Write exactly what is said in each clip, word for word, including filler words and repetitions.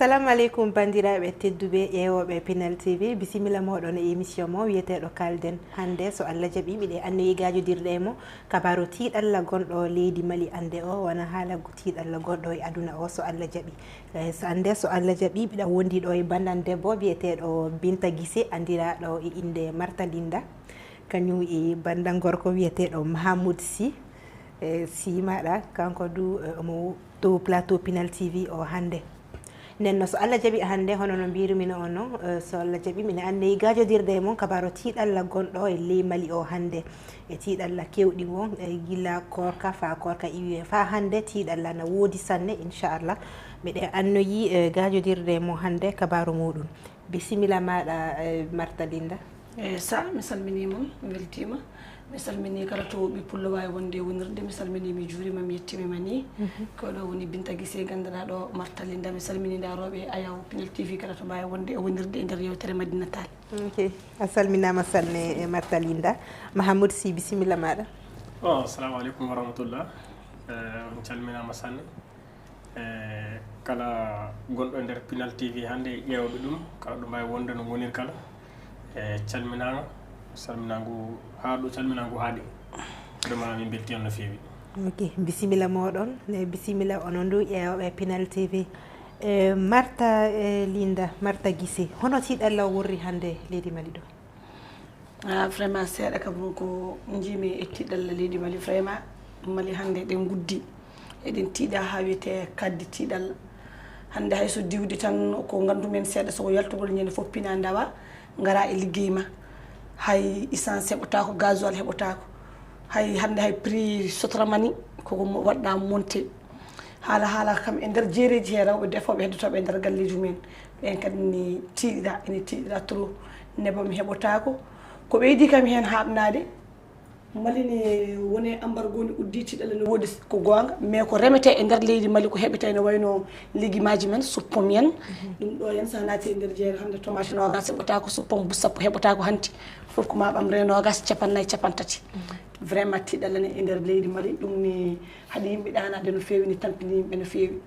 Assalamu aleykum, banndiraaɓe tedduɓe ƴeewooɓe Pinal T V. Bisimilla mooɗon e émission mo wiyeteeɗo Kaalden. Hannde, so Allah jaɓi, miɗe annoyi gaajodirde e mo kabaaru tiiɗalla gonɗo leydi Mali hannde o, wona haala tiiɗalla gonɗo e aduna o, so Allah jaɓi. Eh, so hannde, so Allah jaɓi, miɗa wondi ɗo e banndam debbo wiyeteeɗo Binta Gise, anndiraaɗo e innde Marta Linda. Kañum e banndam gorko wiyeteeɗo Mahamoud Sy. Eh, Sy maɗa, kanko du, eh, omo to plateau Pinal T V o hannde. Nden no, so Allah jaɓi hannde, hono no mbirumi no on non, eh, so Allah jaɓi, miɗa annoyi gaajodirde e mon kabaaru tiiɗalla gonɗo e ley Mali o hannde. E tiiɗalla kewɗi won, e gila koorka faa koorka iwi, faa hannde tiiɗalla na woodi sanne, inchallah. Miɗa annoyi, eh, gaajodirde e mon hannde kabaaru muɗum. Bisimilla maɗa, eh, Marta Linda. Eh, Sa, mi salminii mon, mi weltiima. Mi salminii kala to ɓii pullo waawi wonde e wonirde. Mi salminii, mi juuriima, mi yettiima ma ni. Ko ɗo woni Binta Gise, ganndiraaɗo Marta Linda. Mi salminii ndaa rooɓe Ayaw Pinal T V kala to mbaawi wonde e wonirde e nder yewtere Madina Taal. Ok. A salminaama sanne, eh, Marta Linda. Mahamoud Sy, bisimilla maɗa. Oh, assalamu aleykum wa rahmatullah. Eh, on calminaama sanne. E kala gonɗo e nder Pinal T V hannde e ƴeewɓe ɗum, kala ɗo mbaawi wonde no ngonir kala. E calminaama, salminaangu haa ɗo, calminaangu haaɗi. Vraiment, min mbeltii on no feewi. Ok, bisimilla mooɗon. Ne bisimilla onon du ƴeewɓe Pinal T V. E Marta, e Linda, Marta Gise, hono tiiɗalla o worri hannde leydi Mali ɗo? Ah, vraiment, seeɗa kam ko njiimi e tiiɗalla leydi Mali. Vraiment, Mali hannde eɗen nguddi. Eɗen tiiɗa haa wiyetee kaddi tiiɗalla. Hannde hay so diwde tan ko nganndu-men seeɗa, so ko yaltugol ñande fof pina ndawa, ngara e liggey ma. Hay essence heɓotaako, gasoil heɓotaako. Hay hannde hay prix sotoramani koko mo-, waɗɗa monté. Haala, haala kam e nder jeereeji he rewɓe defooɓe heddotooɓe e nder galleeji mumen. Ɓeen kadi ne tiiɗira, ene tiiɗira trop. Nebam heɓotaako. Ko ɓeydi kam heen haaɓnaade, Mali ne woni embargo ne udditi ɗale ne woodi ko goonga, mais ko remetee e nder leydi Mali ko heɓetee ne wayno legimaaji men, suppome en. Ɗum ɗo yen sa naati e nder jeere hannde tomate noogas heɓotaako, suppome bu sappo heɓotaako hanti. Fof ko ma ɓamre noogas, capannay, capantati. Vraiment tiiɗalla ne e nder leydi Mali, ɗum ne haɗi yimɓe ɗaanaade no feewi, ne tampini yimɓe no feewi.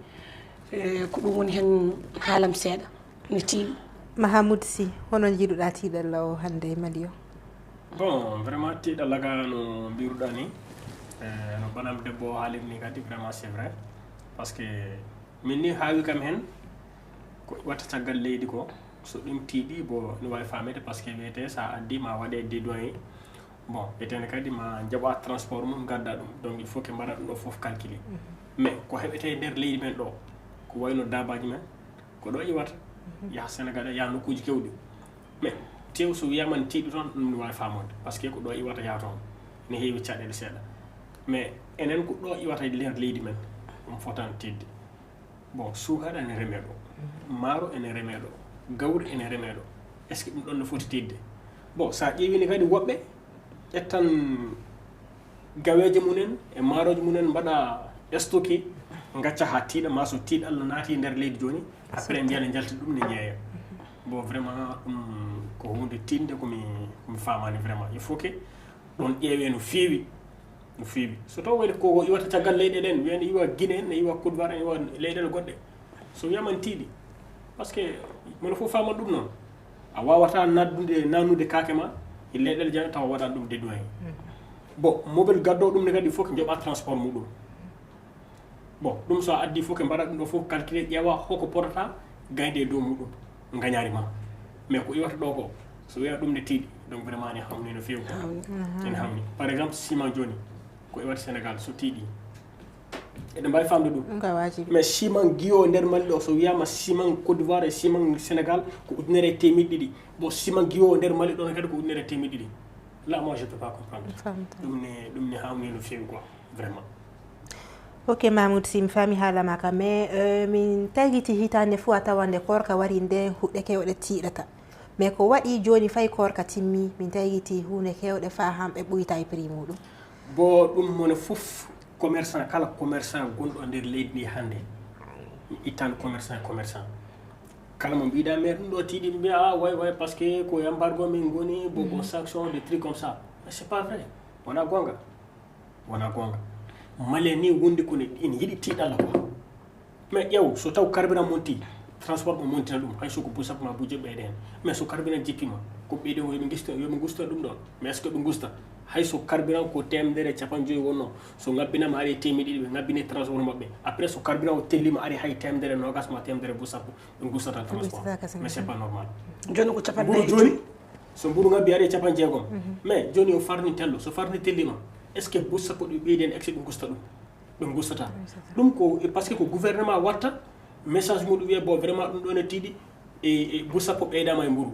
Eh, ko ɗum woni heen haalam seeɗa, mi tiiɗi. Mahamoud Sy, hono njiiruɗaa tiiɗalla o hannde e Mali o? Bon, vraiment tiiɗalla ga no mbiruɗaa ni, eh, no banam debbo o haaliri ni kadi, vraiment c'est vrai. Parce que min ni haawi kam heen ko watta caggal leydi ko, so ɗum tiiɗi, bon, no waawi faamede, parce que wiyetee sa addi ma waɗe dédouané. Bon, etene kadi ma njaɓa transport mum, ngadda ɗum. Donc, il faut que mbaɗa ɗum ɗo fof calculé. Mais ko heɓetee nder leydi men ɗo, ko wayno daabaaji men, ko ɗo iwata, yaha Sénégal, yaha nokkuuji kewɗi. Mais tew so wiyaama ne tiiɗi toon, ɗum ne waawi faamode. Parce que ko ɗo iwata, yaha toon. Ne heewi caɗeele seeɗa. Mais enen ko ɗo iwata e nder leydi men, ɗum fotaani tiiɗde. Bon, suukara ene remee ɗo, maaro ene remee ɗo, gawri ene remee ɗo. Est-ce que ɗum ɗon no foti tiiɗde? Bon, so a ƴeewii ni kadi, woɓɓe ƴettan gaweeje mumen e maarooji mumen, mbaɗa stocké, ngacca haa tiiɗa, ma so tiiɗalla naati nder leydi jooni, après mbiya ne njalti ɗum, ne njeeya. Bon, vraiment, ɗum ko huunde tiiɗnde ko mi, ko mi faamaani vraiment. Il faut que ɗon ƴeewee no feewi, no feewi. So taw wayde ko iwata caggal leyɗe ɗen, wiya ne iwa Guinée, ne iwa Côte d'Ivoire, ne iwa leyɗeele goɗɗe. So wiyaama ne tiiɗi, parce que mono fof faaman ɗum noon. A waawataa naddude, nannude kaake ma e leyɗeele jam tawa waɗa ɗum dédouané. Bon, mobile gaddo ɗum ne kadi, il faut que njoɓa transport muɗum. Bon, ɗum so a addi fof, ke mbaɗa ɗum ɗo fof calculé, ƴeewa hoko potata gayde e dow muɗum, ngañaari ma. Mais ko iwata ɗo ko, so wiya ɗum ne tiiɗi, donc vraiment ne hawni no feewi quoi. Hawni. Ene hawni. Par exemple, ciment jooni, ko iwata Sénégal, so tiiɗi, eɗen mbaawi faamde ɗum. Ɗum ka waajibi. Mais ciment Guio nder Mali ɗo, so wiyaama ciment Côte d'Ivoire e ciment Sénégal, ko ujunere e teemeɗɗe ɗiɗi. Bon, ciment Guio nder Mali ɗo ne kadi ko ujunere e teemeɗɗe ɗiɗi. Là, moi, je peux pas comprendre. Mi faamata. Ɗum ne, ɗum ne hawni no feewi quoi, vraiment. Ok, Mamoud Sy, mi faami haala ma ka, mais, euh, min taygiti hitaande fof a tawa nde koorka wari nde huɗɗe kewɗe tiiɗata. Mais ko waɗi jooni fay koorka timmi, min taygiti huunde kewɗe faa hamɓe ɓuyta e prix muɗum. Bo ɗum mone fof commerçant, kala commerçant gonɗo nder leydi ndi hannde, mi ittan commerçant, commerçant. Kala mo mbiɗa mais ɗum ɗo tiiɗi, mbiya, "Ah, way, way, parce que ko embargo min ngoni, bo ko sanction, des trucs comme ça." Mais c'est pas vrai. Wona gonga. Wona gonga. Mali ni wondi ko ne, ina yiɗi tiiɗalla quoi. Mais ƴeew, so taw carburant monti, Transport mo montina ɗum, hay so ko bu sappo ma bu joyi ɓeyde heen. Mais so carburant jippima, ko ɓeyde o yoɓe gusta, yoɓe gusta ɗum ɗon. Mais est-ce que ɓe gusta? Hay so carburant ko temedere capanɗe joyi wonno, so ngabbinama ari e temeɗe ɗiɗi, ɓe ngabbini transport maɓɓe. Après so carburant o tellima ari hay temedere nogas ma temedere bu sappo, ɓe gustata transport. Mais c'est pas normal. Jooni ko capanɗe mburu jooni, so mburu ngabbi ari e capanɗe jeegom. Mais jooni o farni tello, so farni tellima, est-ce que bu sappo ɗi ɓeydi heen, est-ce que ɓe gusta ɗum? Ɓe gustata. Ɗum ko parce que ko gouvernement watta message muɗum wiya bon vraiment ɗum ɗo ne tiiɗi e, e bu sappo ɓeydama e mburu.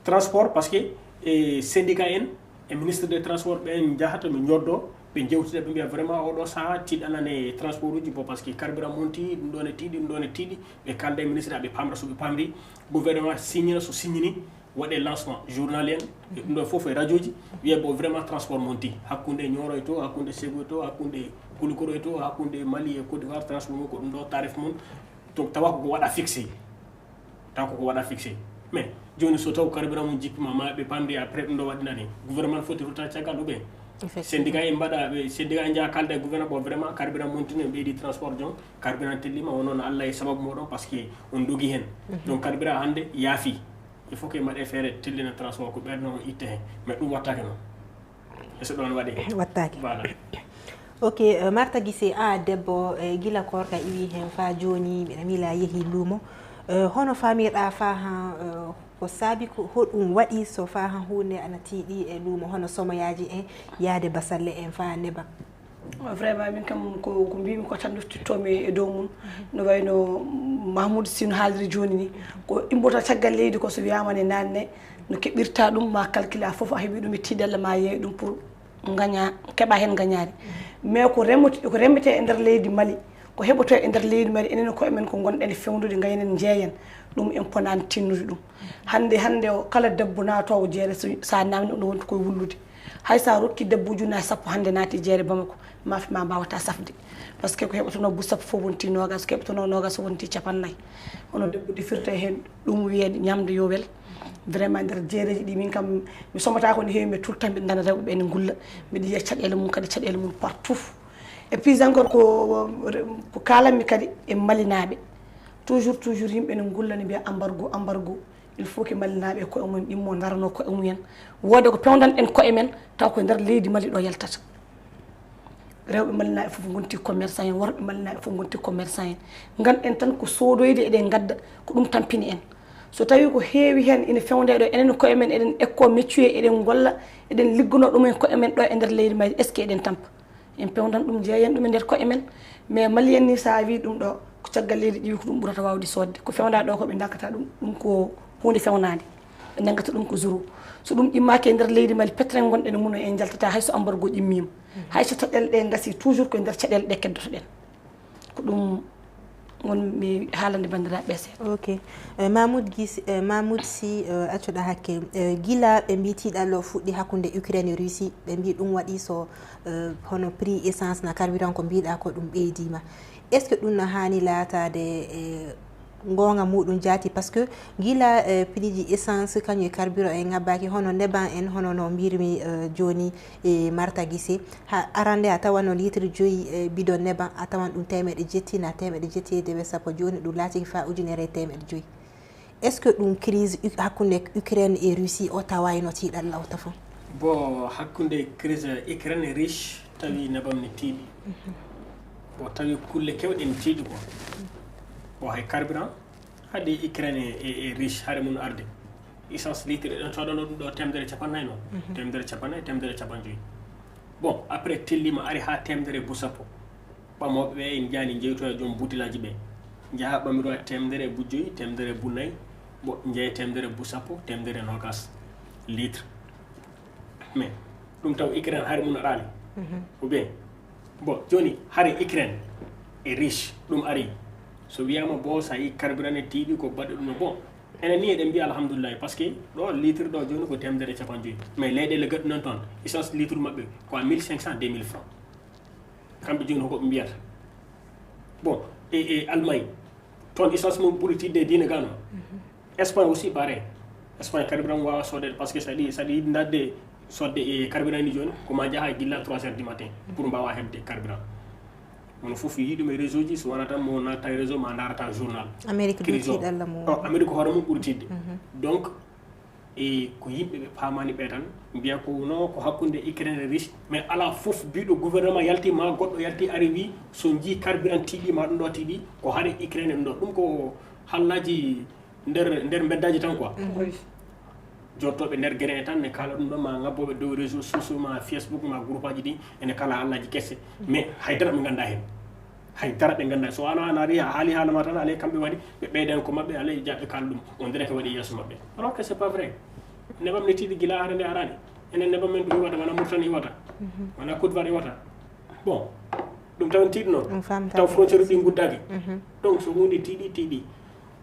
Transport parce que e syndicat en e ministre des transport ɓen njahata ɓe njoddo ɓe jewtida ɓe mbiya vraiment oɗo saha tiɗanane transport uji bon parce que carburant monti ɗum ɗo ne tiiɗi ɗum ɗo ne tiiɗi ɓe kalda e ministre ɓe pamra so ɓe pamri gouvernement signina so signini waɗe lancement journal en e ɗum ɗo fof e radio ji wiya bon vraiment transport monti hakkunde ñooro e to hakkunde sego e to hakkunde kulukoro e to hakkunde mali e côte d'ivoire transport mum ko ɗum ɗo tarif mum donc tawa ko waɗa fixé taw koko waɗa fixé mais joni so taw carburant mum jippima ma ɓe pamri après ɗum ɗo waɗinani gouvernement foti ruttade caggal ɗum ɓe syndicat en mbaɗa ɓe syndicat en jaa kalda e gouvernement bon vraiment carburant montini en ɓeydi transport jon carburant tellima o noon allah e sababu moɗon par ce que on dogi hen donc carburant hande yaafi il faut que mbaɗe feere tellina transport ko ɓerno itte hen mais ɗum wattake noon est ce ɗon waɗe wattake voilà ok euh, marta gise a debbo e gila korka iwi hen fa joni mbiɗa mila yeehi luumo euh, hono famirɗa fa ha euh, ko saabi ko hoɗum waɗi so fa ha hunde ana tiiɗi e luumo hono somoyaji en yaade basalle en fa neban vraiment min kam ko ko mbimi ko tan doftittomi e dow mum no wayno mahmoud si no haaliri joni ni ko immboto caggal leydi ko so wiyama ne nanne no keɓirta ɗum ma calcula foof a heeɓi ɗum e tiiɗalla ma yeey ɗum pour gaña keɓa hen gañaari mais ko remete ko remete e nder leydi mali ko heɓoto e nder leydi mali enen koye men ko gonɗen e fewdude gaynen jeeyen ɗum en ponani tinnude ɗum hande hande o kala debbo natowo jeere sa namni ɗum wonta koye wullude hay sa rokki debbo ujunnaji sappo hande naati jeere bamako mafi ma mbawata safde par ce que ko heɓotono bu sappo fof wonti nogas ko heɓotono nogas wonti capannayyi hono debbo defirta hen ɗum wiye ñamde yo wel vraiment nder jeereji ɗi min kam mi somata ko ne heewi mbi tulta mbiɗa dana rewɓe ɓe ne gulla mbiɗa yiya caɗele mum kadi caɗele mum partout et puis encore ko ko kalanmi kadi e malinaɓe toujours toujours yimɓe ne gulla ne mbiya embargo embargo il faut que malinaɓe koye mumen ɗimmo darano koye mumen wooda ko pewdanɗen koye men taw ko nder leydi mali ɗo yaltata rewɓe malinaɓe fof gonti commerçant en worɓe malinaɓe fof gonti commerçant en ganɗen tan ko sodoyde eɗen gadda ko ɗum tampini en so tawi ko heewi hen ina fewde ɗo enen koye men eɗen ekko métier eɗen golla eɗen liggono ɗumen koye men ɗo e nder leydi mali est ce que eɗen tampa en pewdan ɗum jeeyen ɗum e nder koye men mais malien ni sa wi ɗum ɗo ko caggal leydi ƴiwi ko ɗum ɓurata wawde sodde ko fewda ɗo ko ɓe dakkata ɗum ɗum ko hunde fewnade ɓe nangata ɗum ko zéro so ɗum ɗimmaki e nder leydi mali pétrole gonɗen muno en jaltata hayso embargo ɗimmima hayso caɗele ɗe gasi toujours koye nder caɗele ɗe keddotoɗen ko ɗum won mi haalande bandiraɓe seeɗa ok eh, mamoud gis eh, mamoud si eh, accuɗa hakke eh, gila ɓe mbi tiɗallo fuɗɗi hakkude ukraine e russie ɓe mbi ɗum waɗi so eh, hono prix essence na carburant ko mbiɗa ko ɗum ɓeydima est ce que ɗum no hani laatade eh, goonga muɗum jaati par ce que gila eh, prix ji essence kañum e carburant en ngabbaki hono neban en hono no mbirmi eh, joni e marta gise ha arande a tawano litre joyi e bidon neban a tawan ɗum temeɗe jetti na temeɗe jetti e dewe sappo joni ɗum laatiki fa ujunere e temeɗe joyi est ce que ɗum crise hakkude ukraine e russie o tawayno tiɗal lawta fof bon hakkude crise ukraine e russie tawi nebam ne tiiɗi bon tawi kulle kewɗe ne tiiɗi quoi bon hay carburant haade ukraine e, e russie haade mum arde essence litre eɗen soodano ɗum ɗo temedere capannayyi noon temedere capannayyi temedere capanjoyi bon après tellima ari ha temedere bu sappo ɓamoɓe ɓe en jaani jeytoya joom butilaji ɓe jaha ɓamiroya temedere bu joyi temedere bu nayyi bon jeeya temedere bu sappo temedere nogas litre mais ɗum taw ukraine hari mum aɗani ou bien bon joni hari ukraine e riche ɗum ari so wiyama bo sa yi carburant e tiiɗi ko baɗɗo ɗum no bon enen ni eɗen mbiya alhamdoulillahi par ce que ɗo litre ɗo joni ko temedere e capanjoyi mais leyɗele gaɗɗu noon toon essence litre maɓɓe ko a mille cinq cent deux mille francs kamɓe joni hoko ɓe mbiyata bon e e allemagne toon essence mum ɓuri tiɗde e diine gano espagne aussi pareil espagne carburant wawa sodede par ce que saɗi saɗi yiɗi dadde sodde e carburant ni joni koma jaaha gilla trois heures du matin pour mbawa hebde carburant Mono fof yii ɗum e réseau ji, so wonaa tan mo naata e réseau ma ndaarata journal. Amérique du tiiɗalla mo. Amérique hoore mum ɓuri tiiɗde. Donc e ko yimɓe ɓe paamaani ɓe tan mbiya ko no ko hakkunde Ukraine e Russie, mais alaa fof biiɗo gouvernement yalti ma goɗɗo yalti ari wi so njii carburant tiiɗi ma ɗum ɗo tiiɗi ko hare Ukraine ɗum ɗo. Ɗum ko hallaaji nder nder mbeddaaji tan quoi. Jottooɓe nder gere en tan ne kala ɗum ɗo ma ngabbooɓe dow réseau sociaux ma Facebook ma groupe aji ɗi ene kala hallaaji kese, mais haydara ɓe ngannda heen. Haydara ɓe ngannda, so wano an ari a haali haala ma tan alay kamɓe waɗi ɓe ɓeydan ko maɓɓe alay jaɓɓe kala ɗum on direct waɗi yeeso maɓɓe, alors que c'est pas vrai. Nebam ne tiiɗi gila hara nde arani. Enen nebam men ɗo iwata wona Murtani iwata, wona Côte d'Ivoire iwata. Bon, ɗum tan tiiɗi noon. Taw frontière ɗi guddaki. Donc so hunde tiiɗi tiiɗi.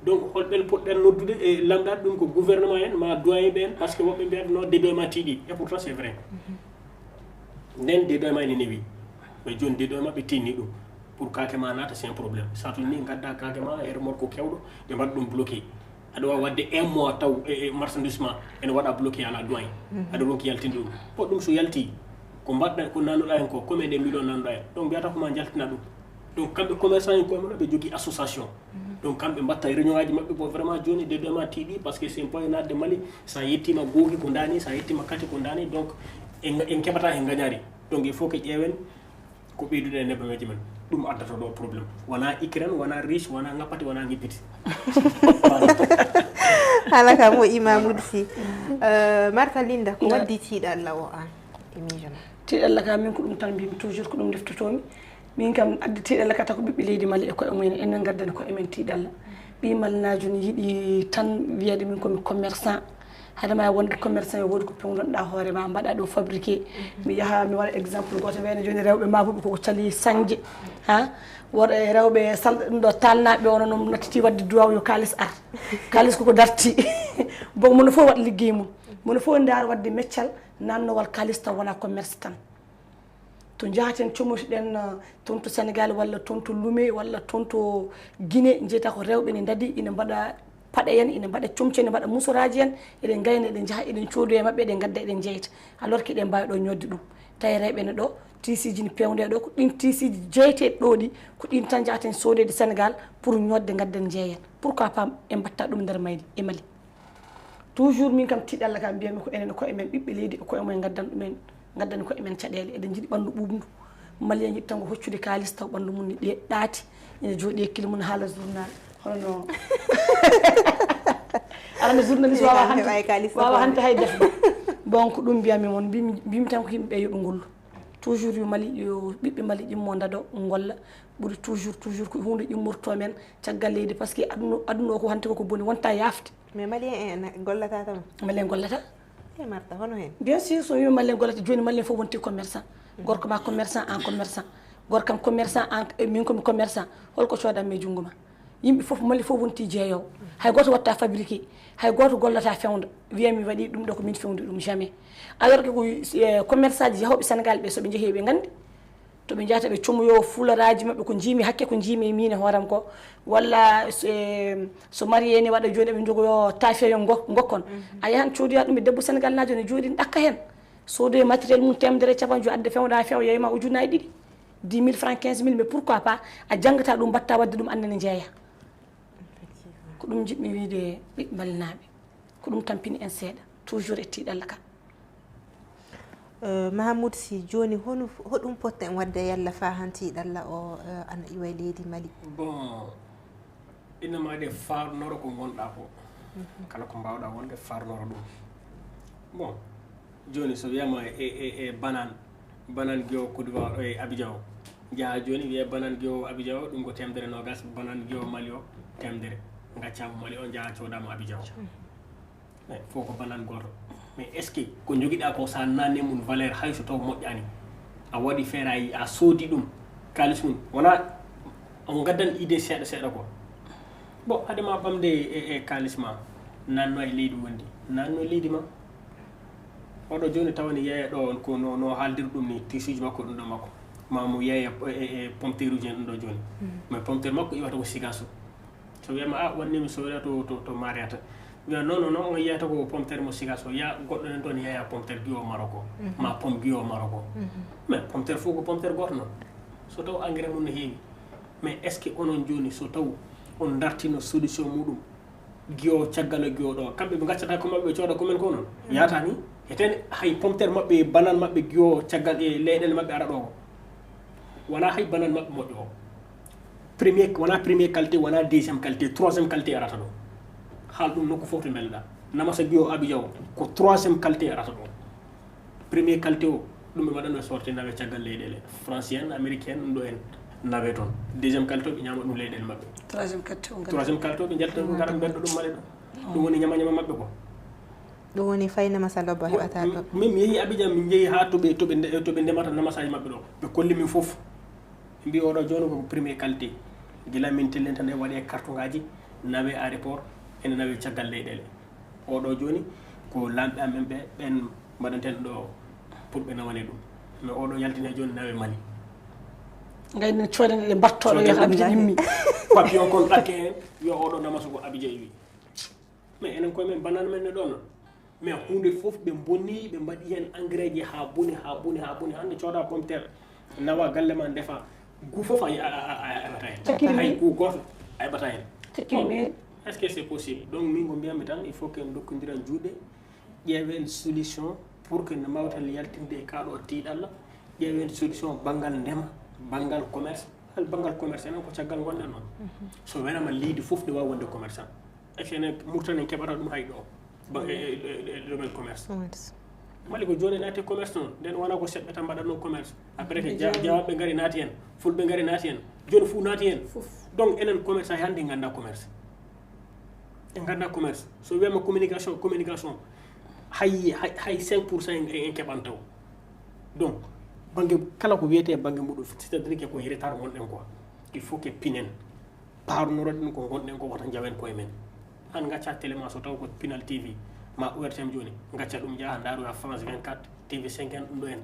Donc holɓen poɗɗen noddude e lamɗade ɗum ko gouvernement en ma doyen ɓe en, parce que woɓɓe mbiyata non dédoyement tiiɗi, et pourtant c'est vrai. Nden dédoyement ene newi. Mais joni dédoyement ɓe tinni ɗum pour kake ma naata, c'est un problème. Sa tun ni gadda kake ma e remorque kewɗo ɓe mbaɗa ɗum bloqué. Aɗa wawi wadde un mois taw e marchandise ma ene waɗa bloqué ala doyen. Aɗa ronki yaltinde ɗum. Ko ɗum so yalti ko mbaɗɗa ko nannuɗa hen ko comme e nde million nannuɗa hen, donc mbiyata ko ma jaltina ɗum. Donc kamɓe commerçant en koye mumen ɓe jogui association. Donc kamɓe mbatta réunion aji maɓɓe ko vraiment joni dédoyement tiiɗi parce que c'est un point natde Mali. Sa yettima Gogi ko ndani, sa yettima Kati ko ndani, donc en keɓata hen gagnari. Donc il faut que ƴeewen ko ɓeydude e nebameji men. Ɗum addata ɗo problème. Wona Ukraine, wona Russie, wona ngappati, wona ngippiti. Hala kam o Imam Udsi. Marta Linda, ko waddi tiiɗalla o an e miijo ma? Tiiɗalla ka min ko ɗum tan mbimi toujours, ko ɗum deftotomi. Min kam addi tiiɗalla ka tako ɓiɓɓe leydi Mali e koye mumen, enen ngaddani koye men tiiɗalla. Ɓi Malinajo ne yiɗi tan wiyade min komi commerçant. Haade ma wonde commerçant e woodi ko pewdonɗa hoore ma mbaɗa ɗum fabriqué. Mi yaha mi waɗa exemple goto wayno joni rewɓe mabuɓe koko cali sanje. Ha woɗa e rewɓe salɗa ɗum ɗo talnaɓe ono noon nattiti wadde duwaw yo kalis ar. Kalis koko darti. Bon mono fof waɗa liggey mum. Mono fof ndaar wadde meccal nannowal kalis taw wona commerce tan. To njahaten comotoɗen toon to Sénégal walla toon to Lume walla toon to Guinée, njeyta ko rewɓe ne ndadi ina mbaɗa paɗe en, ina mbaɗa comci en, ina mbaɗa musoraaji en, eɗen ngayna, eɗen njaha, eɗen coodoya e maɓɓe, eɗen ngadda, eɗen jeyta. Alors que eɗen mbaawi ɗo ñoodde ɗum. Tawi rewɓe ne ɗo, tiisiiji ne peewndee ɗo, ko ɗiin tiisiiji jeyeteeɗi ɗo ɗi, ko ɗiin tan njahaten soodoyde Sénégal pour ñoodde ngadden njeeyen. Pourquoi pas en mbatta ɗum nder Mali, e Mali? Toujours min kam tiiɗalla ka mbiyami ko enen koye men ɓiɓɓe leydi e koye mumen ngaddan ɗumen, ngaddani koye men caɗeele. Eɗen njiɗi ɓanndu ɓuuɓndu. Malien yiɗi tan ko hoccude kaalis taw ɓanndu mum ne ɗe ɗaati ene jooɗi e kili mum haala journal. Hono no arano journaliste wawa hante wawa hante hay defde. Bon ko ɗum mbiyami moon, mbimi tan ko yimɓe yo ɓe ngollu. Toujours yo Mali yo ɓiɓɓe Mali ɗimmo dado ngolla. Ɓuri toujours toujours ko hunde immorto men caggal leydi, parce que aduna aduna o ko hante koko boni wonta yafde. Mais malien en gollata tan? Malien gollata. E marta hono hen? Bien sûr, so wima malien gollata, joni malien fof wonti commerçant. Gorko ma commerçant, an commerçant. Gorkam commerçant, an e min komi commerçant. Holko codanmi e jungo ma? Yimɓe fof, Mali fof wonti jeeyowo. Hay goto watta fabriqué, hay goto gollata fewndo wiya mi waɗi ɗum ɗo ko min fewndi ɗum, jamais. Alors que ko commerçant ji yahoɓe Sénégal ɓe, soɓe jeehi ɓe gandi to ɓe jahata ɓe comoyo fularaji maɓɓe, ko jiimi hakke ko jiimi e min e hooram ko. Walla so marié ne waɗa joni eɓe jogoyo tafeyo gokkon. A yahan codoya ɗum e debbo Sénégal najo ne jooɗi ɗakka hen. Sodoyo matériel mum temedere capanɗe joyi, adde fewda few, yeyma ujunaji ɗiɗi, dix mille francs, quinze mille, mais pourquoi pas a jangata ɗum, mbatta wadde ɗum, annene jeeya. Ko ɗum jiɗmi wiide ɓiɓɓe mbalinaɓe, ko ɗum tampini en seeɗa, toujours e tiiɗalla ka. Mahamoud Sy, joni honu hoɗum potten wadde yalla fa han tiiɗalla o ana iwa e leydi Mali? Bon, ina ma de farnoro ko gonɗa ko. Kala ko mbawɗa wonde farnoro ɗum. Bon, joni so wiyama e e e banan banan gio Côte d'Ivoire e Abidjan o, jaha joni wiye banan gio Abidjan o ɗum ko temedere nogas, banan gio Mali o temedere, gaccamo Mali o jaha codamo Abidjan o. Mais fof ko banan goto. Mais est ce que ko joguiɗa ko sa nanne mum valeur, hayso taw moƴƴani, a waɗi feerayi a soodi ɗum kalis mum wona on gaddan idée seeɗa seeɗa ko? Bon, haade ma ɓamde e e kalis ma nanno e leydi wondi, nanno e leydi ma. Oɗo joni tawani yeeya ɗo on ko no no haaldir ɗum ni, tisuji makko ɗum ɗo makko, ma mo yeeya e e pomteruji en ɗum ɗo joni. Mais pomtere makko iwata ko sigaso. So wiyama a wannimi sowra to to to mariata, wiya non non non, on yiyata ko pomtere mo sigaso, ya goɗɗo nen toon yeeya pomtere giwo maroko, ma pom giwo maroko. Mais pomtere fof ko pomtere goto noon. So taw engrais mum no heewi, mais est ce que onon jooni so taw on dartino solution muɗum? Giyo caggal e giyo ɗo, kamɓe ɓe gaccata ko maɓɓe, ɓe cooda ko men ko non. Yaata ni. Eten hay pomter maɓɓe, banan maɓɓe, giyo caggal e leyɗele maɓɓe ara ɗo ko wona hay banan maɓɓe moƴƴo o. Premier wona premier qualité, wona deuxième qualité, troisième qualité arata ɗo. Haal ɗum nokku fof to mbeleɗa. Namasa giyo abijaw ko troisième qualité arata ɗo. Premier qualité o, ɗum ɓe mbaɗano sorti nawe caggal leyɗele, français en, américain en, ɗum ɗo en nawe toon. Deuxième qualité o ɓe ñaama ɗum leyɗele maɓɓe. Troisième qualité o ngara. Troisième qualité o ɓe njalta ɗum ngara mbeɗa ɗum male ɗo. Ɗum woni ñama ñama maɓɓe ko. Ɗum woni fayna masalobo heɓata ɗo. Min mi yehi abijan, min jehi ha to ɓe to ɓe nde- to ɓe ndemata namasaji maɓɓe ɗo, ɓe kolli min fof. Ɓe mbi oɗo joni ko premier qualité. Gila min tellen tan e waɗe carton ngaji, nawe aéroport, ene nawe caggal leyɗele. Oɗo joni ko lamɓe amen ɓe ɓen mbaɗanten ɗo pour ɓe nawane ɗum. Mais oɗo yaltini joni nawe mali. Gayni coden ɗe mbattoɗo yo abdi ɗimmi. Papillon kon ɗakke hen, yo oɗo namaso ko abidja iwi. Mais enen koye men banana men ne ɗon non. Mais hunde fof ɓe bonni, ɓe mbaɗi hen engrais ji ha boni ha boni ha boni. Hande cooda pomme terre, nawa galle ma ndefa, gu fof a eɓata hen. Hay gu goto a eɓata hen. Est ce que c'est possible? Donc min ko mbiyammi tan, il faut que en dokkondiran juuɗe, ƴeewen solution pour que no mbawten yaltinde e kaɗo tiiɗalla. Ƴeewen solution banngal ndema, banngal commerce. Hal banngal commerce enen ko caggal gonɗen noon. So wenama leydi fof ne wawi wonde commerçant. Ecene murtani en keɓata ɗum hay ɗo. Ba- e- e- e- e- domaine commerce. Mali ko joni naati commerce noon, nden wona ko seɓɓe tan mbaɗatno commerce. Après que ja- jawaɓe ngari naati hen, fulɓe ngari naati hen, joni fof naati hen. Donc enen commerce hay hande ganda commerce. En ganda commerce, so wiyama communication communication, hay hay hay cinq pour cent en en keɓan taw. Donc bangge kala ko wiyete bangge muɗum, c'est à dire que ko retard gonɗen quoi. Il faut que pinen parunoro ɗin ko gonɗen ko, wata jawen koye men. An gacca télé ma so taw ko pinal tv ma ortm joni, gacca ɗum jaha ndaroya france vingt-quatre, tv cinq en, ɗum ɗo en.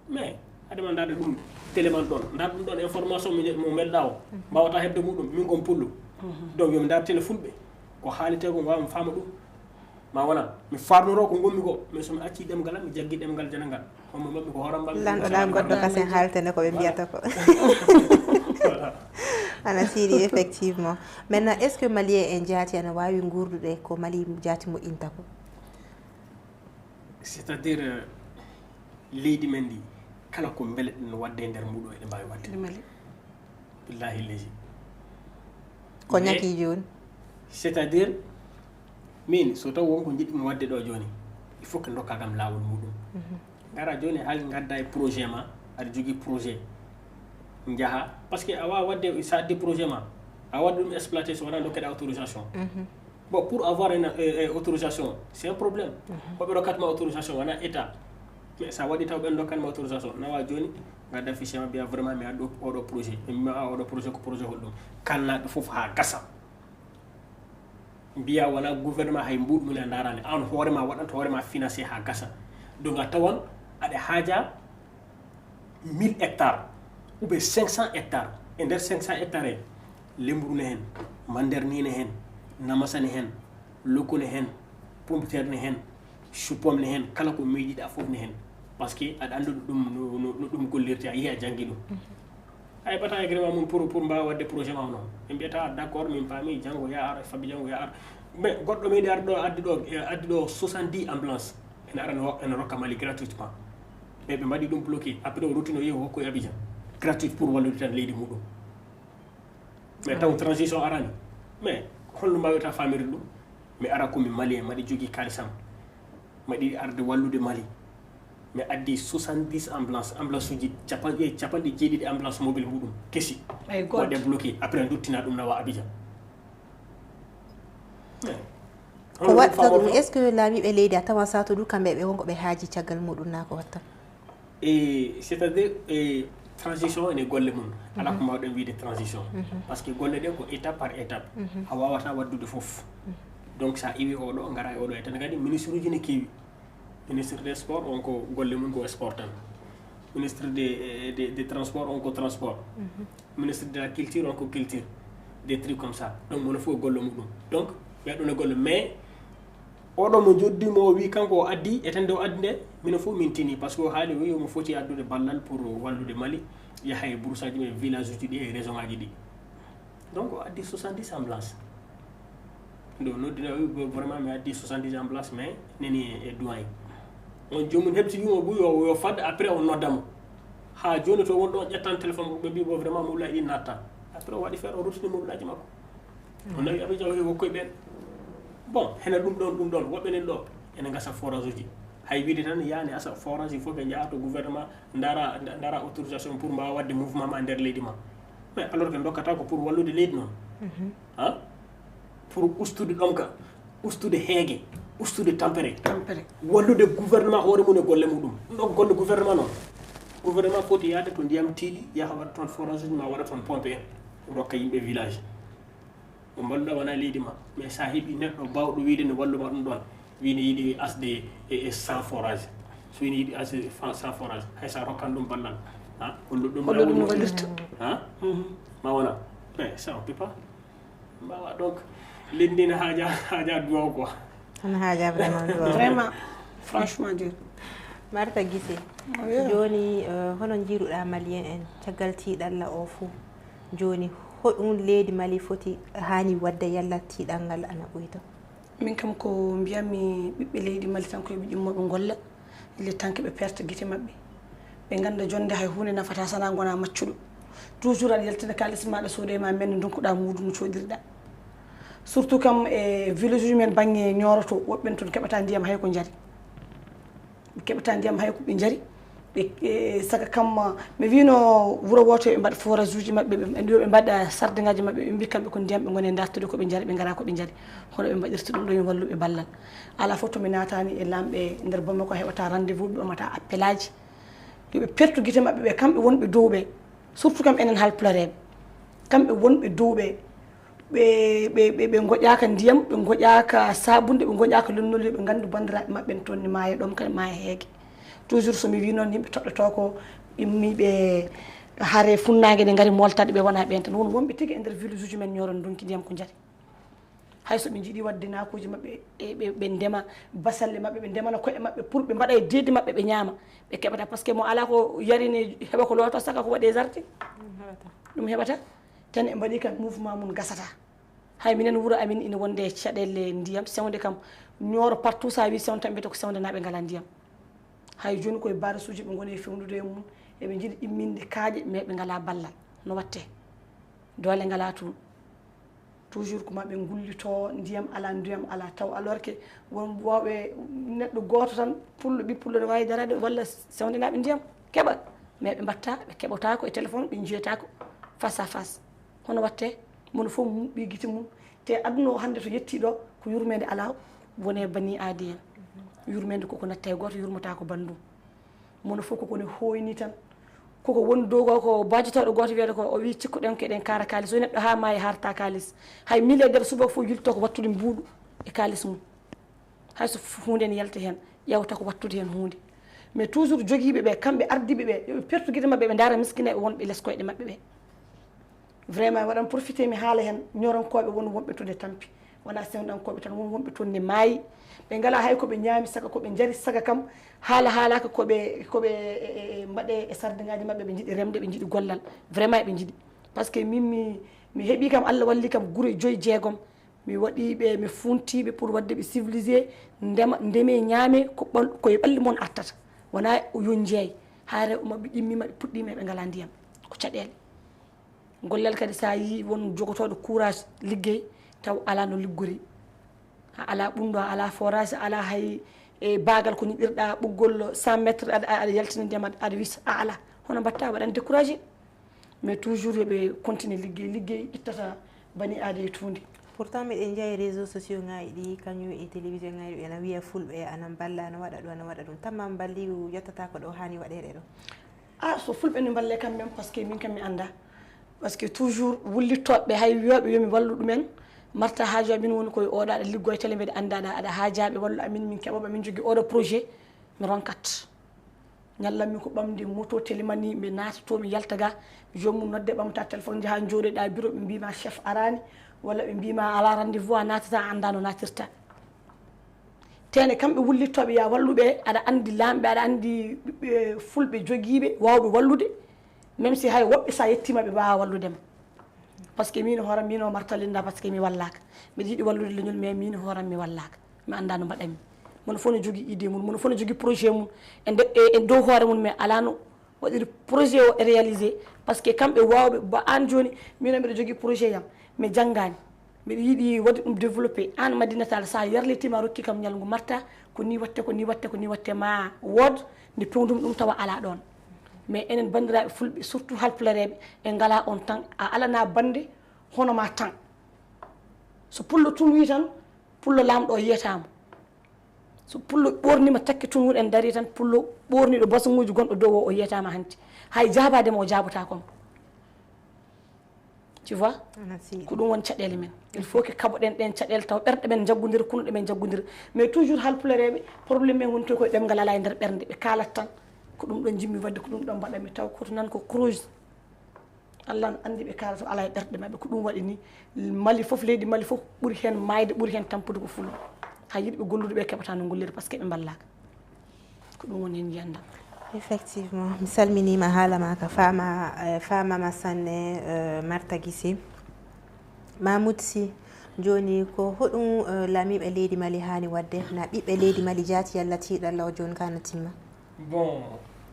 Mais adema ndaade ɗum télé man ɗon, ndaade ɗum ɗon information mo melɗa o, mbawata hebde muɗum. Min kon pullo. Donc yomi ndaar télé fulɓe, ko haalite ko mbawami faama ɗum. Ma wona mi farnoro ko ngonmi ko, mais somi acci ɗemgal am, mi jaggi ɗemgal janangal, hommo maɓɓe ko horam mbaɗ. Lanɗo la goɗɗo kasen haaltene ko ɓe mbiyata ko. Ana siri effectivement. Maintenant est ce que malien en jaati ana wawi gurdude ko mali jaati moƴƴinta ko? C'est à dire leydi men ndi, kala ko mbeleɗen no wadde e nder muɗo eɗe mbawi wadde. Billahi leydi. Ko ñaki joni? C'est à dire min so taw wonko jiɗɗumi wadde ɗo joni, il faut que dokka kam lawol muɗum. Gara joni hal gadda e projet ma, aɗa jogui projet, jaaha parce que a wawa wadde sa addi projet ma, a wadde ɗum exploité so wona dokkeɗa autorisation. Bon, pour avoir une euh, autorisation, c'est un problème. Hoɓe rokkatma autorisation wona état. Mais sa waɗi taw ɓen dokkanma autorisation, nawa joni gadda fichier ma mbiya vraiment mi addi oɗo projet, mi mbima a oɗo projet ko projet holɗum. Kannaɓe foof ha gasa. Mbiya wona gouvernement hay mbuɗ mum a darani, an hoorema waɗanta hoorema financé ha gasa. Donc a tawan aɗa haaja mille hectares ou bien cinq cents hectares. E nder cinq cents hectares he, lemburu ne hen, mandarni ne hen, namasa ne hen, loko ne hen, pompiteer ne hen, chupom ne hen, kala ko miijiɗa fof ne hen. Parce que aɗa anndi ɗum no ɗum gollirte, a yihi a janngi ɗum. A heɓata agrément mum pour pour mbawa wadde projet ma o noon. Ɓe mbiyata d' accord, min paami, janngo ya ar, fabi janngo ya ar. Mais goɗɗo meeɗi arde ɗo, addi ɗo addi ɗo soixante-dix ambulance, ene ara ene rokka Mali gratuitement. Mais ɓe mbaɗi ɗum bloqué, après o ruttino yehi o hokkoy Abidjan gratuit pour wallude tan leydi muɗum. Mais taw transition arani. Mais holno mbawirta famirde ɗum? Mi ara komi malien, maɗi jogui kalisam, maɗi arde wallude Mali. Mi addi soixante-dix ambulance, ambulance uji capanɗe capanɗe jeeɗiɗi ambulance mobile muɗum kesi. Waɗe bloqué, après duttina ɗum nawa Abidjan. Ko waɗta ɗum, est ce que laamiɓe leydi a tawa satudu kamɓe ɓe wonko ɓe haaji caggal muɗum na ko watta? E c'est à dire e transition ene golle mum. Ala ko mbawɗen wiide transition, parce que golle ɗe ko étape par étape. A wawata waddude foof. Donc sa iwi oɗo gara e oɗo e tan kadi ministre uji ne keewi. Ministre des sports on ko golle mum ko sport tan. Ministre des des des transports on ko transport. Ministre de la culture on ko culture. Des trucs comme ça, donc mono fof golle muɗum. Donc ɓeɗon e golle mais oɗo mo joddimo o wi kanko o addi e tan nde o addi nde. Mino fof min tini, parce que o haali, o wi omo foti addude ballal pour wallude Mali, yaha e bourse aji ɗi, e village uji ɗi, e région aji ɗi. Donc o addi soixante-dix ambulance. Nde o noddina, o wi, "Vraiment, mi addi soixante-dix ambulance, mais neni e doyen." On joomum heɓti wimo, ɓuy o, yo fad, après o nodda mo. Ha joni to wonɗo, on ƴettan téléphone mo, ɓe mbi mo, "Vraiment, mobile aji ɗi natta." Après o waɗi feere, o ruttini mobile aji makko. O nawi Abidjan, o wi, "Wokkoy ɓen." Bon, hena ɗum ɗon, ɗum ɗon, woɓɓe nen ɗo ene gasa forage uji. Hay wiide tan, yani asa forage, il faut que njaha to gouvernement, ndara, ndara autorisation pour mbawa wadde mouvement ma nder leydi ma. Mais alors que dokkata ko pour wallude leydi noon. Ha? Pour ustude ɗomka, ustude heege, ustude tampere. Tampere. Wallude gouvernement hoore mum e golle muɗum. Ɗum ɗo ko golle gouvernement noon. Gouvernement foti yaade to ndiyam tiiɗi, yaha waɗa toon forage uji ma, waɗa toon pompe en, rokka yimɓe village. Mo mballuɗa wona leydi ma, mais sa heɓi neɗɗo bawɗo wiide ne walluma ɗum ɗon, wi ne yiɗi asde e, e cent forage. So wi ne yiɗi asde fa-, cent forage, hay sa rokkan ɗum ballal, ha? Hollu ɗum hollu ɗum lawol no waɗirta. Ha? Ma wona? Mais ça, on peut pas. Mbawa donc, leydi ndi ne haaja, haaja duwaw quoi. Ana haaja vraiment duwaw. Vraiment, franchement dur. Marta Gise, joni, eh, hono jiiruɗa Malien en caggal tiiɗalla o fou? Joni, hoɗum leydi Mali foti, hani wadde yalla tiiɗal ngal ana ɓuyta? Min kam ko mbiyammi ɓiɓɓe leydi Mali tan ko yoɓe ƴummo ɓe golla, le temps que ɓe perta gite maɓɓe. Ɓe ganda jonde hay hunde nafata sana gona maccuɗo. Toujours aɗa yaltina kalis maɗa soodoy ma men ndunkuɗa mudu no coɗirɗa. Surtout kam e village uji men bangge Nioro to, woɓɓe toon keɓata ndiyam hay ko jari. Ɓe keɓata ndiyam hay ko ɓe jari. Ɓe, e, saka kam, mi wino wuro woto ɓe mbaɗa forage uji maɓɓe, ɓe, ɓe, ɓe mbaɗa sardiŋaaji maɓɓe, ɓe mbi kamɓe ko ndiyam ɓe ngoni dartude ko ɓe jari, ɓe ngara ko ɓe jari. Hono ɓe mbaɗirta ɗum ɗo, yo walluɓe ballal. Ala fof to mi naatani e lamɓe nder Bamako heɓata rendez-vous, ɓe ɓamata appelaaji. Yo ɓe pertu gite maɓɓe ɓe, kamɓe wonɓe dow ɓe. Surtout kam enen Haalpulareeɓe. Kamɓe wonɓe dow ɓe. Ɓe, ɓe, ɓe, ɓe ngoƴaaka ndiyam, ɓe ngoƴaaka saabunde, ɓe ngoƴaaka lonnol, yo ɓe ngandu banndiraaɓe maɓɓe en toon ne maaya ɗoon kadi maaya heege. Toujours so mi wii noon, yimɓe toɗɗotoo ko immiiɓe hare funnaange ɗe ngari mooltaade, ɓe wona ɓeen tan. Won wonɓe tigi e nder village uji men Nioro ndonki ndiyam ko njari. Hay so ɓe njiɗi waɗde naakuuji maɓɓe, e ɓe, ɓe ndema basalle maɓɓe, ɓe ndemana koye maɓɓe pour ɓe mbaɗa e deedi maɓɓe, ɓe ñaama, ɓe keɓata. Parce que mo alaa ko yarini heɓa ko looto, saka ko waɗi e jardin. Ɗum heɓata. Ɗum heɓata. Tan ɓe mbaɗi kam mouvement mum gasata. Hay minen wuro amin ina wonde e caɗeele ndiyam, sewnde kam, Nioro partout so a wii sewnde tan, mbiyata ko sewndenaaɓe ngalaa ndiyam. Hay jooni koye barrage uji ɓe ngoni e fewndude e mum, eɓe njiɗi imminde kaaƴe, mais ɓe ngalaa ballal. No waɗtee? Doole ngalaa toon. Toujours ko ma ɓe ngullitoo, ndiyam alaa, ndiyam alaa taw, alors que won waawɓe neɗɗo gooto tan, pullo, ɓiy pullo ne waawi daraade walla sewndenaaɓe ndiyam keɓa, mais ɓe mbaɗta, ɓe keɓotaako e téléphone, ɓe njiyetaako face à face. Hono waɗtee? Mono fof muɓɓi gite mum. Te aduna o hannde to yettii ɗo, ko yurmeende alaa, wone bani aadi en. Yurmeende koko natta e gooto, yurmata ko banndum. Mono fof koko ne hooyni tan. Koko woni dow ko, ko baajotooɗo gooto wiyata ko, o wii, "Cikkuɗen ko eɗen kaara kaalis." So neɗɗo haa maayi haarta kaalis. Hay milliardaire subaka fof yilto ko wattude mbuuɗu e kaalis mum. Hay so f-, huunde ne yalta heen, ƴeewta ko wattude heen huunde. Mais toujours jogiiɓe ɓe, kamɓe ardiiɓe ɓe, yo ɓe pertu gite maɓɓe, ɓe ndaara miskineeɓe wonɓe les koyɗe maɓɓe ɓe. Vraiment, waɗan profité mi haala heen, Ñoorankooɓe won wonɓe to nde tampi. Wonaa sewndankooɓe tan, won wonɓe toon ne maayi. Ɓe ngalaa hay ko ɓe ñaami, saka ko ɓe njari, saka kam haala haalaaka ko ɓe, ko ɓe, e, e, e, mbaɗee e sardiŋaaji maɓɓe, ɓe njiɗi remde, ɓe njiɗi gollal. Vraiment, eɓe njiɗi. Parce que min mi, mi heɓii kam, Allah walli kam gure joyi, jeegom. Mi waɗii ɓe, mi funtii ɓe pour waɗde ɓe civilisé, ndema, ndemee, ñaamee, ko ɓal-, ko e ɓalli mon artata. Wonaa yo njeey. Haa rewɓe maɓɓe ƴimmiima, ɓe puɗɗiima, ɓe ngalaa ndiyam. Ko caɗeele. Gollal kadi, so a yii won jogotooɗo courage liggey, taw alaa no liggori. A alaa ɓundu, a alaa forage, a alaa hay e baagal ko ñiɓirɗa ɓoggol cent mètres, aɗa, aɗa yaltina ndiyam, aɗa, aɗa wisa, a alaa. Hono mbaɗta? Waɗan découragé. Mais toujours yo ɓe continue liggey, liggey ittata bani aada e tuundi. Pourtant, miɗen njiya e réseaux sociaux ŋaaji ɗi, kañum e télévision ŋaaji ɗi, ena wiya fulɓe ana mballa, ana waɗa ɗum, ana waɗa ɗum. Tamma mballigu yettata ko ɗo haani waɗeede ɗo. Ah, so fulɓe ne mballe quand même, parce que min kam mi annda. Parce que toujours wullittooɓe hay wiyooɓe yo mi wallu ɗumen, marta haaju, amin woni koye oɗo, aɗa liggo e télé, mbeɗa annda aɗa, aɗa haajaa ɓe wallu amin, min keɓooɓe, min jogii oɗo projet, mi ronkat. Ñallanmi ko ɓamde moto telemani, mi naata to, mi yalta ga, joomum nodde, ɓamta téléphone, njaha njooɗoɗa bureau, ɓe mbima chef arani, walla ɓe mbima ala rendez-vous, a naatata, a annda no naatirta. Tene kamɓe wullittooɓe ya walluɓe, aɗa anndi laamɓe, aɗa anndi ɓiɓɓe fulɓe jogiiɓe waawɓe wallude. Même si hay woɓɓe sa yettiima ɓe mbaawa wallude ma. Parce que min hooram min o Marta Linda, parce que mi wallaaka. Mbiɗa yiɗi wallude leñol, mais min hooram mi wallaaka. Mi annda no mbaɗanmi. Mono fof no jogii idée mum, mono fof no jogii projet mum. E nde, e, e dow hoore mum, mais alaa no waɗiri projet o e réalisé. Parce que kamɓe waawɓe, ba aan jooni, min o mbiɗa jogii projet yam, mi janngaani. Mbiɗa yiɗi waɗde ɗum développé. Aan Madina Tall, sa yarlitiima a rokki kam ñalngu Marta, ko ni watte, ko ni watte, ko ni watte, ma wood nde pewndum ɗum tawa alaa ɗoon. Mais enen banndiraaɓe fulɓe, surtout halpulareeɓe, en ngalaa on tan. A alanaa bannde hono ma tan. So pullo tun wii tan, pullo laamɗo o yiyataama. So pullo ɓoorniima takke tun, won en darii tan, pullo ɓoorniiɗo basaŋuuji gonɗo dow o, o yiyataama hanti. Hay jaabaade mo o jaabotaako mo. Tu vois? Ana sii. Ko ɗum woni caɗeele men. Il faut que kaɓoɗen ɗen caɗeele taw ɓerɗe men njaggodira, kunuɗe men njaggodira. Mais toujours halpulareeɓe, problème men woni to koye ɗemngal alaa e nder ɓernde. Ɓe kaalat tan, ko ɗum ɗon njimmi waɗde, ko ɗum ɗon mbaɗanmi, taw ko to nan ko cruise. Allah no anndi ɓe kaalata alaa e ɓerɗe maɓɓe. Ko ɗum waɗi ni Mali fof, leydi Mali fof ɓuri heen maayde, ɓuri heen tampude ko fulɓe. Hay yiɗɓe gollude ɓe keɓataa no ngollira, parce que ɓe mballaaka. Ko ɗum woni heen yiyannde am. Effectivement, mi salminiima, haala ma ka faama, eh, faamama sanne, eh, Marta Gisi. Mamoud Sy, jooni ko hoɗum, eh, laamiiɓe leydi Mali haani waɗde, na ɓiɓɓe leydi Mali jaati yalla tiiɗalla o jooni ka na timma? Bon,